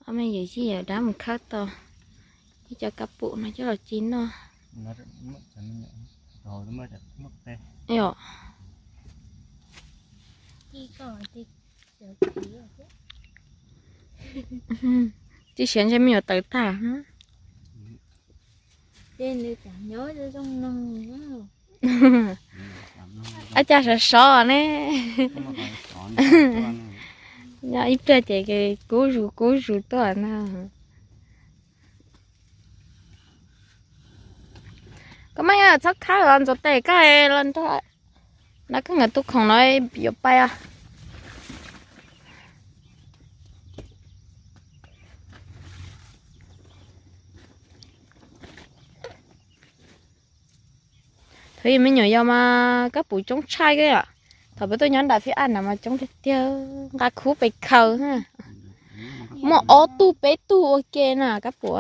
Ob me yawm yij dab mus khawb tau ib co kab pum no coj los ci noj. Yom. Tib siav ntshe me nyuam tawv tag. Ab, cas sov sov ne. Nyob ib pliag ces kub zus kub zus tuaj na. Koj maj txhob khawb os, ntxuav tes koj los nrog, no koj nkawd tus khoom no yuav pais os. Thaum ub me nyuam yaus mas kab pum coob tshaj kawg yom. Thaum peb tuaj nyob nram Phib Aj na mas coob tiag tiag, nqa khub pes khaws. Muaj ob tug peb tug ua ke na kab pum.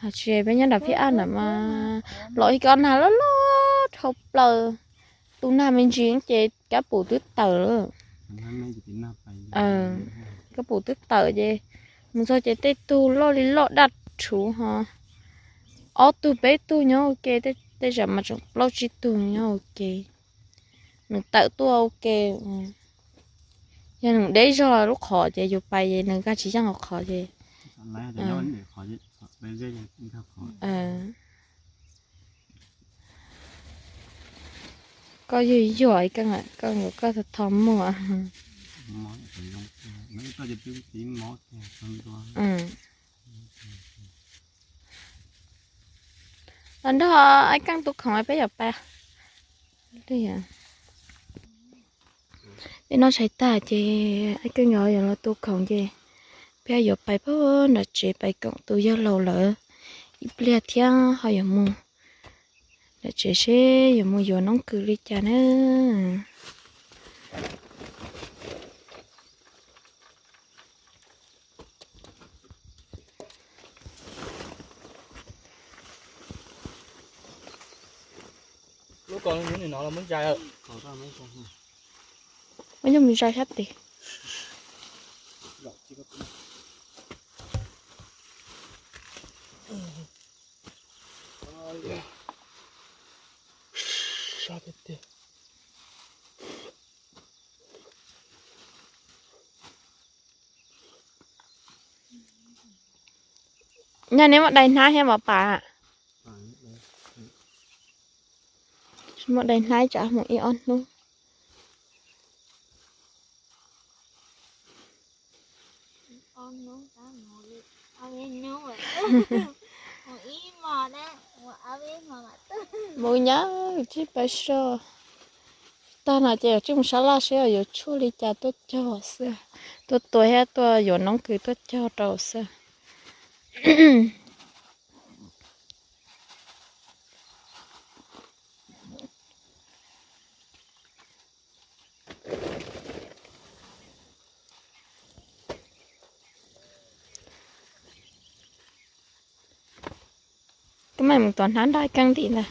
Tsis, peb nyob nram Phib Aj na mas los ib kob nag loj loj dhau plaws, tus nag me ntsis ces kab pum twb tawm lawm. Kab pum twb tawm ces mus txog ces tej tug loj li loj daj rhuv ho, ob tug peb tug nyob ua ke, tej zaum mas tseem plaub tsib tug nyob ua ke. Nws tawm tuaj ua ke. Yog nws deb zog lub qhov ces yus pais ces nws nkag tsis yeej hauv qhov ces. Koj yuag yuag, koj, koj tho muag. Los nrog Ib Keej tus khoom peb yuav pais. Peb noj tshais tag ces Ib Keej yuav los tu khoom ces peb yuav pais puag nram tsev pais koom tus yawg laus lawm ib pliag thiab ho yuav mus nram tsev seb yuav mus yuav noob kws li cas na. Lub ko hnub no los muab zais lawm. Muab coj mus zais sab tid. Nyaj neb muaj dai hnab thiab mos pas? Tsis muaj dai hnab, tsam mus ib ob hnub. Mus nyab, tsib pais so. Tag no ces tsib mus sab laj seb yuav tshuaj li cas tuaj cog xwb. Tuaj tua thiab tuaj yuav noob kws tuaj cog rau xwb. Koj maj mus tua hnab nrog Ib Keej ntim ntag.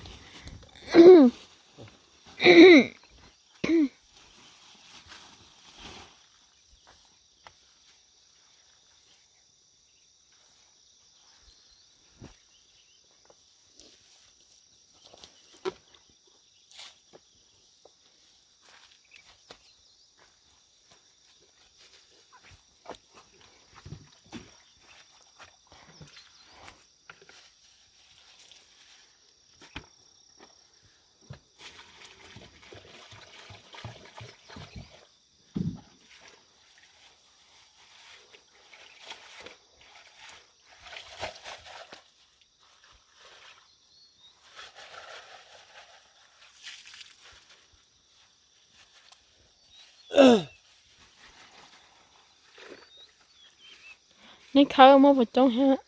Neb khawb muaj puas coob thiab?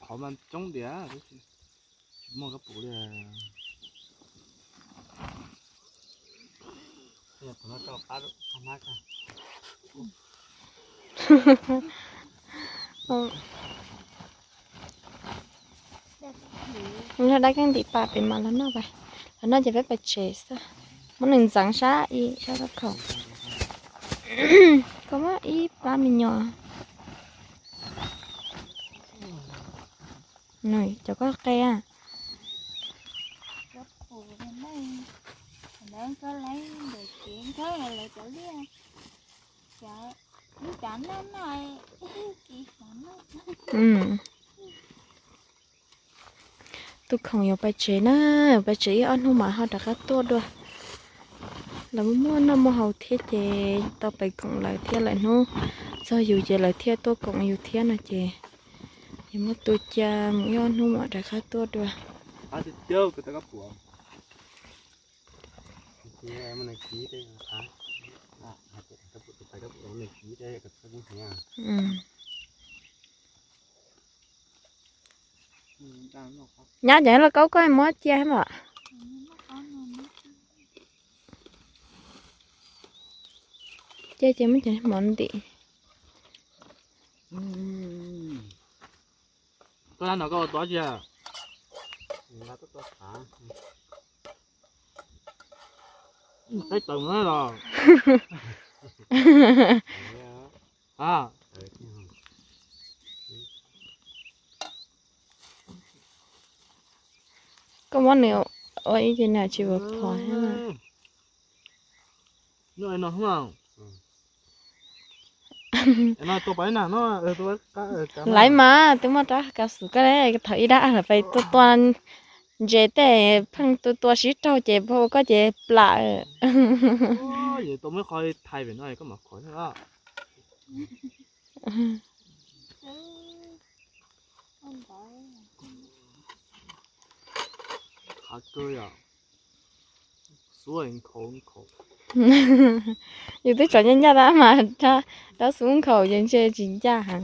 Qhov mas coob tiag, tsis muaj kab pum li. Nws dab keeb ntim pas pem mas los noj, los noj ces peb pais tsev xwb. Muab nws ntxeev sab ib sab khoom. Koj muab ib plab me nyuam. Nws cov koj qe. Tus khoom yuav pais tsev na, pais tsev ib ob hnub mas ho rov qab tuaj dua. Lawv muaj noj muaj haus thiab ces tau pais koom lawv thiab, lawv hnub txog yus ces lawv thiaj tuaj koom yus thiab no ces yus muab tu cia mus ib ob hnub mam rov qab tuaj dua. Nyab cov lauj kaub koj muab cia mas. Cia ces muab cov mov ntim. Koj no koj ua tod cia. Qaib taws no los. Koj muab nws ua ib ce nws tsis ua phom. Laiv mas twb muaj rab kav xwm koj, thaum ib dab lawm pais tua tua ntses tej pheej tua tua sib raug ces pab ua koj ces plam. Yus twb tsom ncaj ncaj tab mas rab xub nkhaus ces ntshe tsis ncaj heev.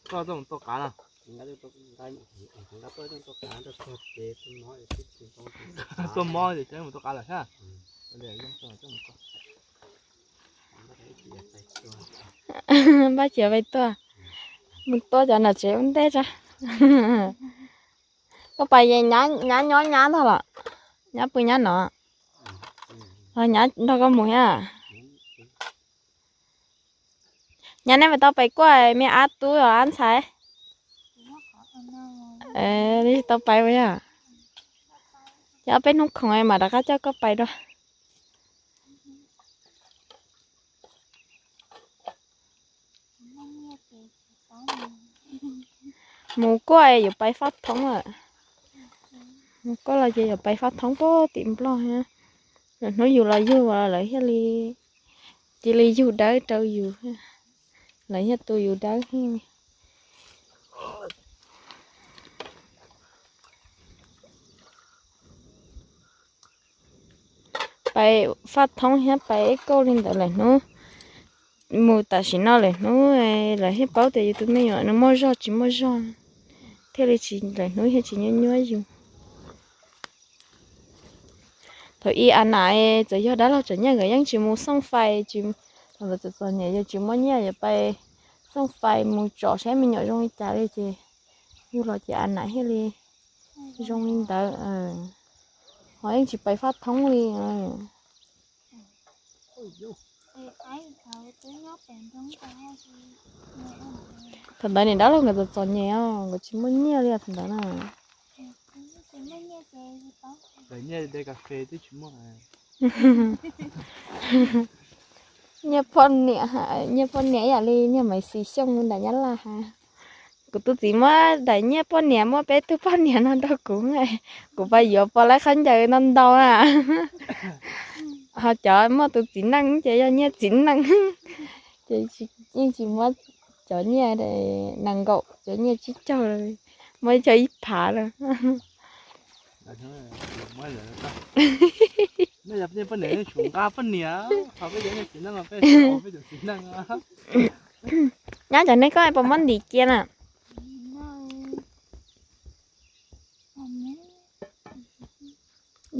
Tuaj mob ces mus tua qav lawm thiab. Npaj cia pais tuaj, mus tua cov nram tsev ua ntej tso. Koj pais nyab nyob nyab ntag los? Nyab pw nyab no, nyab nrog koj mus thiab? Nyab, neb puas tau pais kuaj me ab tub los ab ntxhais? Neb tsis tau pais puas yog? Ces ob peb hnub khoom mam rov qab coj koj pais dua. Mus kuaj yuav pais faj thoob lawm. Mus kuaj los ces yuav pais faj thoob puag tim Nplog thiab. Lwm hnub yus los yug lawv thiaj li, cia li yug dawb rau yus, lawv thiaj tu yus dawb thiab. Pais faj thoob thiab pais eb kauj li ntawd lawm hnub, mus tam sim no lawm hnub lawv thiaj paub tias yus tus me nyuam nws muaj zog tsis muaj zog, thiaj li tsis, lawm hnub thiaj tsis nyuaj nyuaj yus. Thaum ub a nam txawm yog dab laug tseem nyiaj nkawd yeej tsis mus xooj fais, thaum ntawd txom txom nyem yus tsis muaj nyiaj yuav pais xooj fais mus tsom saib me nyuam zoo li cas li ces yug los ces a nam thiaj li zoo li ntawd, ho yeej tsis pais faj thoob li. Thaum ntawd niam dab laug nkawd txom txom nyem os, nkawd tsis muaj nyiaj li thaum ntawd na. Nyiaj poj niam, nyiaj poj niam ib yam li niag Maiv Xis Xyooj nram Nyab Laj hais. Kuv tus txiv muab daim nyiaj poj niam, muab peb tug poj niam no rau kuv, kuv pais yuav pov laib khaub ncaws ntau ntau na. Ho cov muaj tus txiv neej ces yog nyiaj txiv neej, ces yeej tsis muab cov nyiaj nees nkaum, cov nyiaj tsib caug, muab cov ib phav lawm. Nyab, cov neb koj puas muab ntim cia na?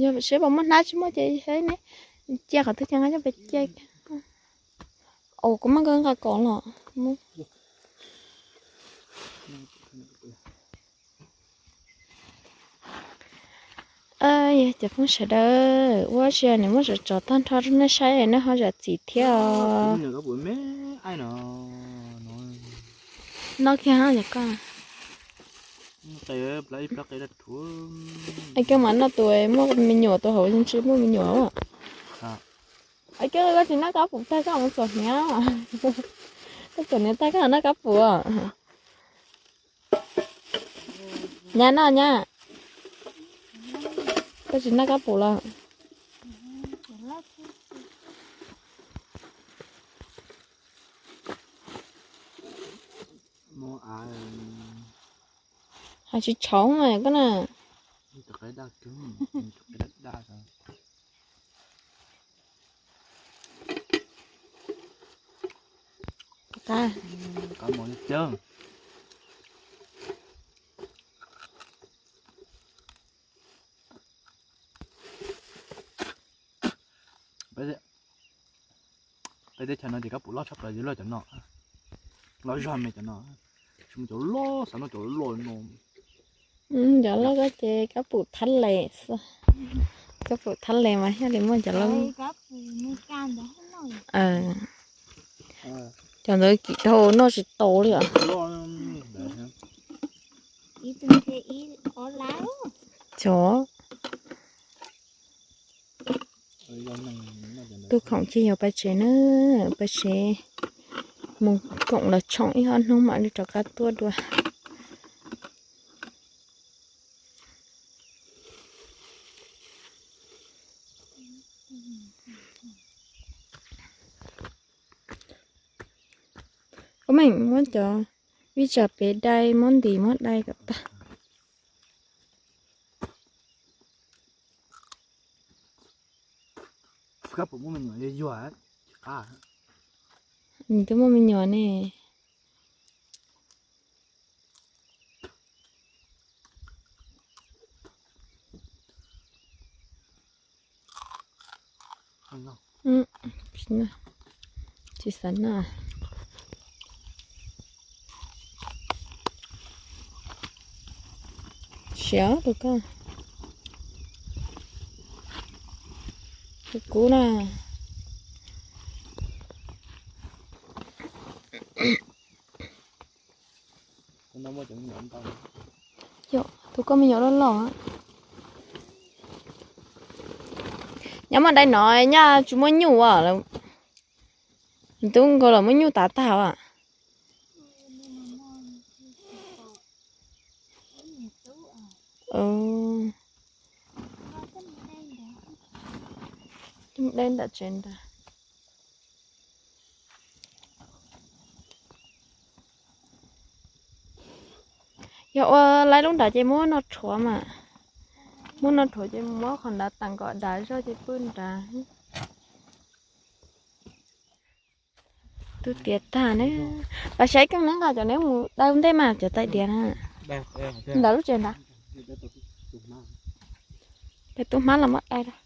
Yog seb puas muaj hnab tsis muaj ces neb cia qhov twg ces nqa coj pais cia. Ua kuv muab nqa kom los. Yog cov phooj sawv daws, ua tsis nws muab tsov tsov tag nrho rau nej saib nej ho zam txim thiab os. Noj kiag cov koj. Es koj mas noj tus muaj me nyuam, tus hauv tsis muaj me nyuam. Es koj, koj tsis noj kab pum tag koj mus txuam hniav. Koj txuam hniav tag koj noj kab pum. Nyab noj nyab. Koj tsis noj kab pum los? Hais tsis tshauv koj na. Peb teb chaws no ces kab pum loj tshaj plaws, yuav loj cov no, loj zog me cov no, tsis muaj cov loj, xav noj cov loj no. Cov loj koj ces kab pum thab les xwb. Kab pum thab les mas thiaj li muaj cov loj. Cov ntawd kim dhau noj tsis tau li os. Cov tub khoom ces yog pais tsev na, pais tsev mus koom lawv tshoom ib ob hnub mam li rov qab tuaj dua. Koj meem muab cov vij tsam pem dai, muab ntim muab dai kom tag. Nws twb muaj me nyuam ne. Tsis xav noj. Siav tus koj. Tus kub na. Yog tus koj me nyuam loj loj. Nyab muaj dai no, nyab tsis muaj nyuj as. Tub nkaus los muab nyuj tav tag as. Dai nram tsev ntag. Yog ua laib lub nrad ces muab noj rhuav mas. Muab noj rhuav ces muab qhov nrad tas kom dav zog ces pw nrad. Twb tiav tag ne. Pab saib keej neb nqa cov neb mus dai ua ntej mas cov tais diav na. Ntawm lub tsev ntawd. Peb tub hmab los muab dai rau.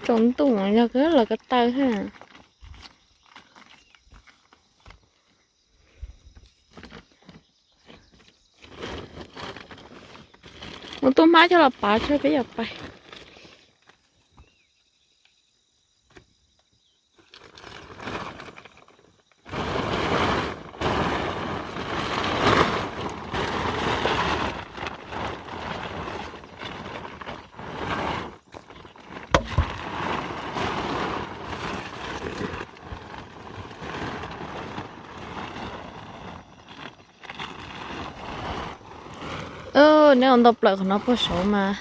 Tsaus ntuj yog koj los ko taw ha. Mus tus hmab coj los pav tso peb yuav pais. Neb ua ntau plaws qhov no puag saud mas,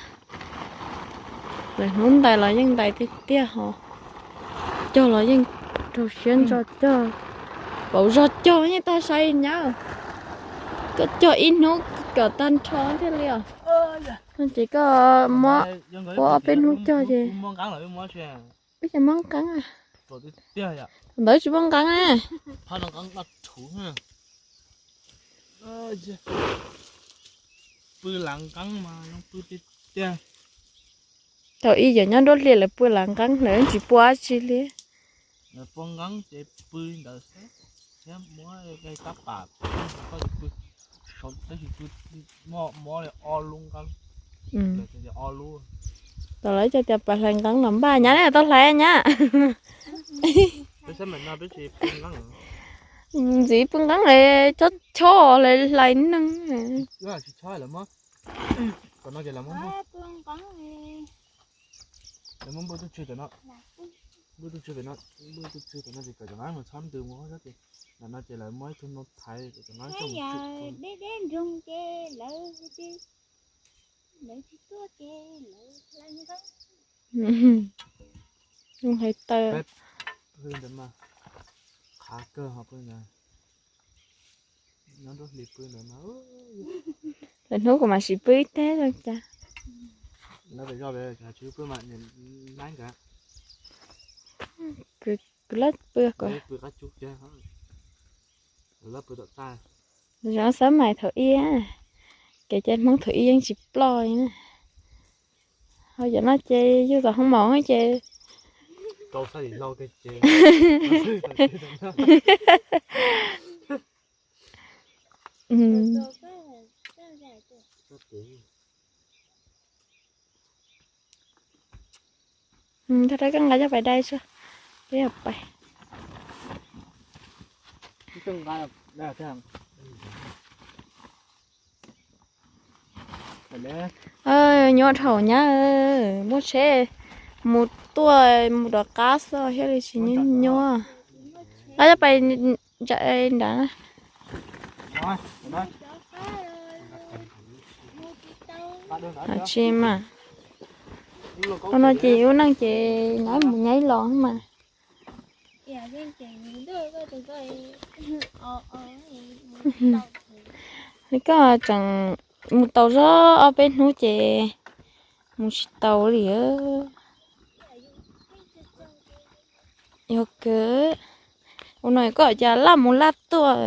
lawv hnub ntais los yeej ntais tiag tiag ho. Cog los yeej raug siab ntso cog, pauv zog cog yeej tag sai nyab. Koj cog ib hnub Kom tag nrho thiaj li os. Ces koj muab ua ob peb hnub cog ces wb ces muab nqeeb. Ntawd tsis muaj nqeeb na. Thaum ub yog nyob nruab hlis lawv pw lav nqeeb lawv tsis pua dab tsi li. Tau lawv cov tias pas hlais nqeeb los npaj nyab ne, tau hlais nyab. Ntxiv pw nqeeb chob chob hlais neeg. Zoo hais taw. Lwm hnub kuv mam sim pw ib teg zoo cas. Kuv lab pw kom zoo xab mais thaum ub, kev cai Hmoob thaum ub yeej tsis ploj li na. Ho yam no ces yug tom hoo maum ces Thaum rau koj nqa coj pais dai tso, peb yuav pais. Nyuaj dhau nyab, muaj tsheb mus tuaj mus rov qab xwb thiaj li tsis nyuaj. Nqa coj pais nram nrad na. Tsis mas, ua no ces ua neej ces nyaib mus nyaib los mas. Li koj tseem mus tau zog ob peb hnub ces mus tsis tau li. Yog kawg, ua no koj cas laj mus laj tuaj.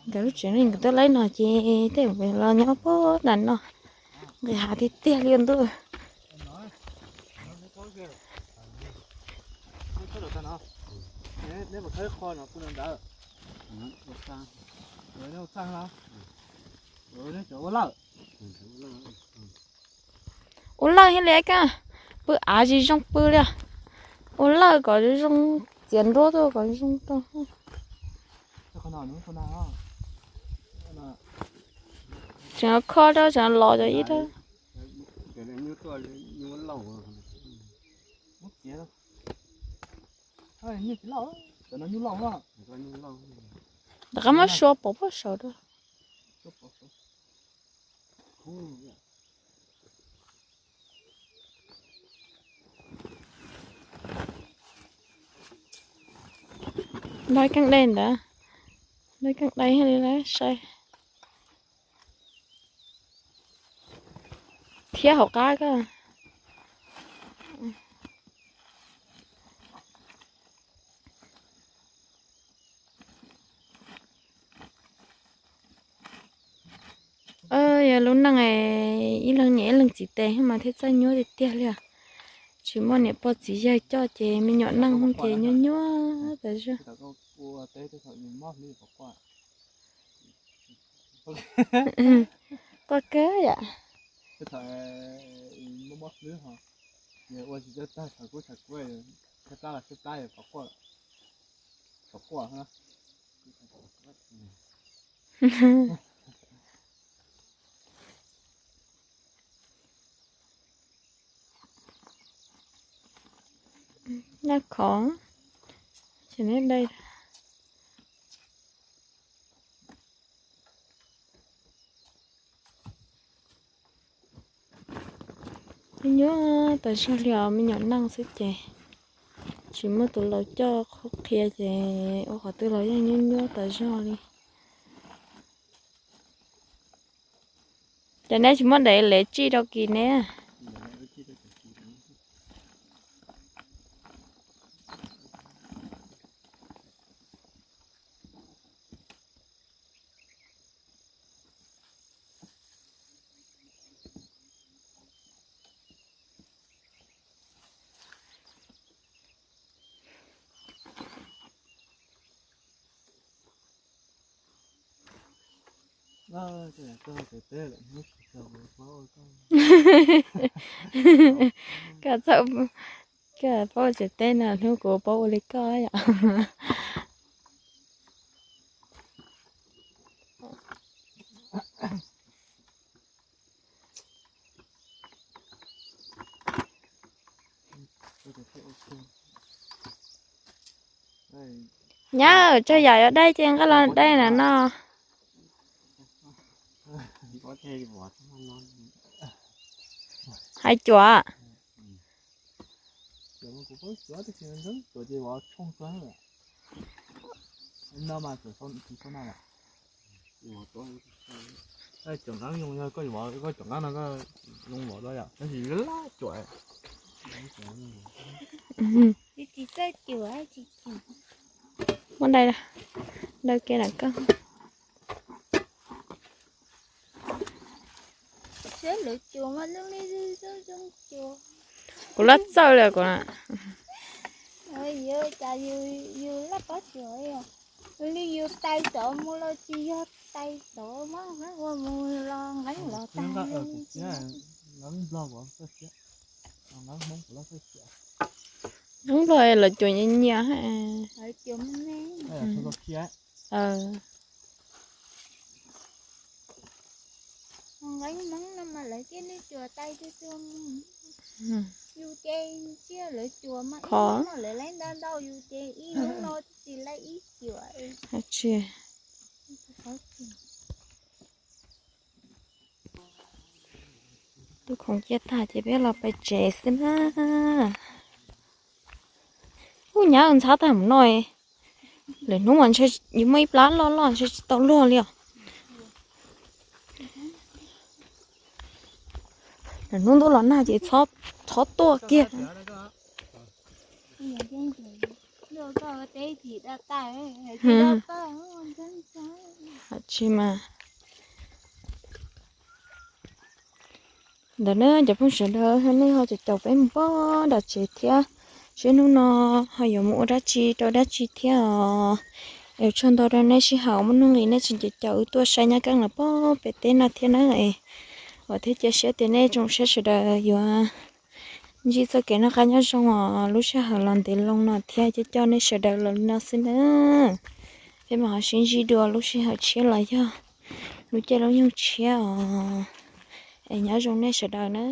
Nkawd lub tsev neeg nkawd twb laib no ces tej los nyob puag nram no, nqis hav tiag tiag li ntuj. Ua lawj thiab li koj, pw av tsis zoo pw li. Ua lawj kom zoo, txiav nruab tuaj kom zoo rau. Tseem kho rau tseem los cov ib rab. Rov qab muab sua pov puag saud rau. Lawv keej dai ntawd, lawv keej dai li lawv sai. Thiab hauv qab koj. Yog lub neej ib leeg niam ib leeg txiv tes mas thiaj txawj nyuaj tiag tiag li os. Tsis muaj niam pog txiv yawg coj ces me nyuam neej ces nyuaj nyuaj tas zog. Quaj kawg yam. Nyob khov, ces neb dai. Nyuaj nyuaj tas zog li os, me nyuam neej xwb ces tsis muaj tus laus coj qhuab qhia ces ua qhov twg los yeej nyuaj nyuaj tas zog li. Ces neb tsis muab daim lev tsij rau kis ne? Koj txawm, koj paub tsev teb no hnub kuv paub ua li koj yom. Nyab, tsawg yam yuav dai ces nqa los dai na no. Hais cuam. Cov nqeeb, yog koj cov nqeeb no koj zoo vov dua yom, tab sis laj cuam. Muab dai, dai ke lam koj. Kuv laj txawj li kuv. Cas yus laj pob cuam, li yus tais tod mus los tsis yog tais tod mas ua mus los nqeeb los tag. Nqeeb los lawv cuam nyias nyias. Nqeeb Hmoob no mas lawv cia li cuam tais tuaj tuaj mus. Yus ces tsiaj lawv cuam mas ib hnub no lawv laib ntau ntau, yus ces ib hnub no tsis laib ib cuam. Tsis, twb khoom ciaj tag ces peb los pais tsev xwb na. Ub, nyab ntxhab tag mus no, lwm hnub mas ntshe yuav muaj ib plab loj loj ntshe tsis tau luag li os. Lwm hnub ntuj los nag ces txhob tuaj kiag. Tsis mas. Ntawd na cov phooj ywg sawv daws, nej ho caum caum peb mus pog nram tsev thiab, seb hnub no ho yuav mus ua dab tsi rau dab tsi thiab os. Es ua tsaug ntau rau nej sij hawm muaj nuj nqis nej tseem caum caum wb tuaj saib nyab Keeb lawv pog pem teb no thiab na. Vam thiab cia siab tias nej tsoom saib sawv daws yuav ntsib txoj kev noj qab nyob zoo os. Lub sij hawm los ntev loo no thiab coj coj nej sawv daws los li no xwb na. Peb mam ho sib ntsib dua lub sij hawm tshiab los yog lub caij lub nyoog tshiab os. Es nyob zoo nej sawv daws na.